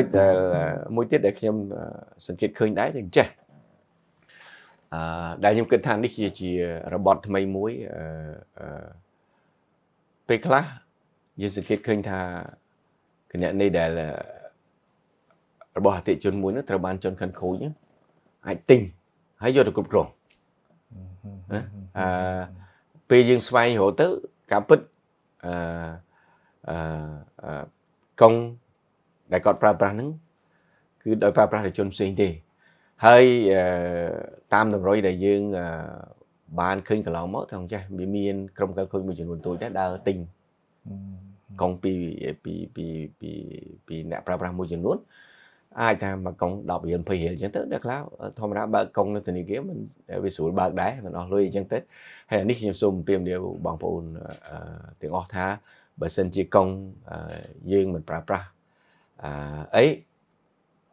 ចំណុចដែលមួយទៀតដែលខ្ញុំសង្កេតឃើញដែរគឺចេះដែលខ្ញុំគិតថានេះជារបត់ថ្មីមួយអឺអឺពេលខ្លះយើងសង្កេតឃើញថាគណនីដែលរបស់អតិថិជនមួយនោះត្រូវបានជនខិលខូចអាចទិញហើយយកទៅគ្រប់គ្រងណាពេលយើងស្វែងរកទៅការពិតអឺអឺកុងដែលគាត់ប្រើប្រាស់ហ្នឹងគឺដោយប្រើប្រាស់ដោយជនផ្សេងទេហើយតាមតម្រុយដែលយើងបានឃើញកន្លងមកថាចេះវាមានក្រុមខិលខូចមួយចំនួនតូចដែរដើរទិញកុងពីពីពីពីពីអ្នកប្រើប្រាស់មួយចំនួនអាចថាមួយកុង10រៀល20រៀលអញ្ចឹងទៅអ្នកខ្លះធម្មតាបើកកុងនៅធនាគារមិនវាស្រួលបើកដែរមិនអស់លុយអញ្ចឹងទៅហើយអានេះខ្ញុំសូមអំពាវនាវបងប្អូនទាំងអស់ថាបើសិនជាកុងយើងមិនប្រើប្រាស់អី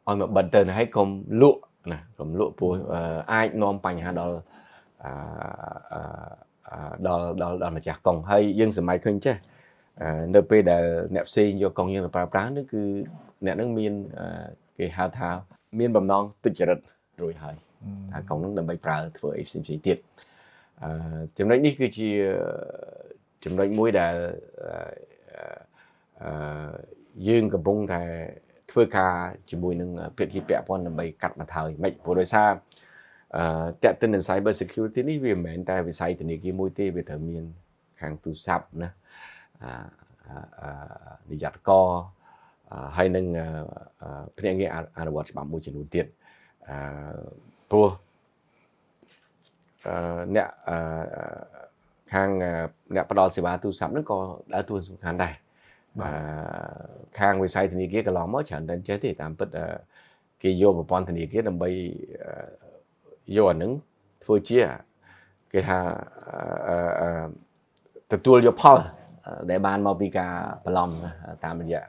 ឲ្យមកបិទទៅហើយកុំលក់ណាកុំលក់ព្រោះអាចនាំបញ្ហាដល់អឺដល់ដល់ដល់ម្ចាស់កុងហើយយើងសម័យឃើញចេះនៅពេលដែលអ្នកផ្សេងយកកុងយើងទៅប្រើប្រាស់នេះគឺអ្នកនឹងមានគេហៅថាមានបំណងទុច្ចរិតរួចហើយថាកុងនឹងដើម្បីប្រើធ្វើអីផ្សេងៗទៀតចំណុចនេះគឺជាចំណុចមួយដែលអឺយើងកំពុងតែធ្វើការជាមួយនឹងភាគីពាក់ព័ន្ធដើម្បីកាត់បន្ថយមិនព្រោះដោយសារអឺតេតិននឹង cyber security នេះវាមិនមែនតែវិស័យធនាគារមួយទេវាត្រូវមានខាងទូរស័ព្ទណាអឺនិយ័តករហើយនឹងភ្នាក់ងារអនុវត្តច្បាប់មួយចំនួនទៀតព្រោះអ្នកខាងអ្នកផ្ដល់សេវាទូរស័ព្ទហ្នឹងក៏ដើរតួសំខាន់ដែរបាទខាងវិស័យធនាគារកន្លងមកច្រើនតែចេះទេតាមពិតគេយកប្រព័ន្ធធនាគារដើម្បីយកអានឹងធ្វើជាគេថាទទួលយកផលដែលបានមកពីការបន្លំតាមរយៈ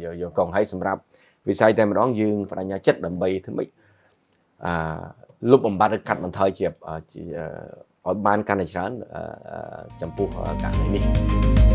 យកយកកងឲ្យសម្រាប់វិស័យតែម្ដងយើងបដិញ្ញាចិត្តដើម្បីធ្វើម៉េចអឺលុបបំបាត់ឬកាត់បន្ថយជាឲ្យបានកាន់តែច្រើនចំពោះករណីនេះ។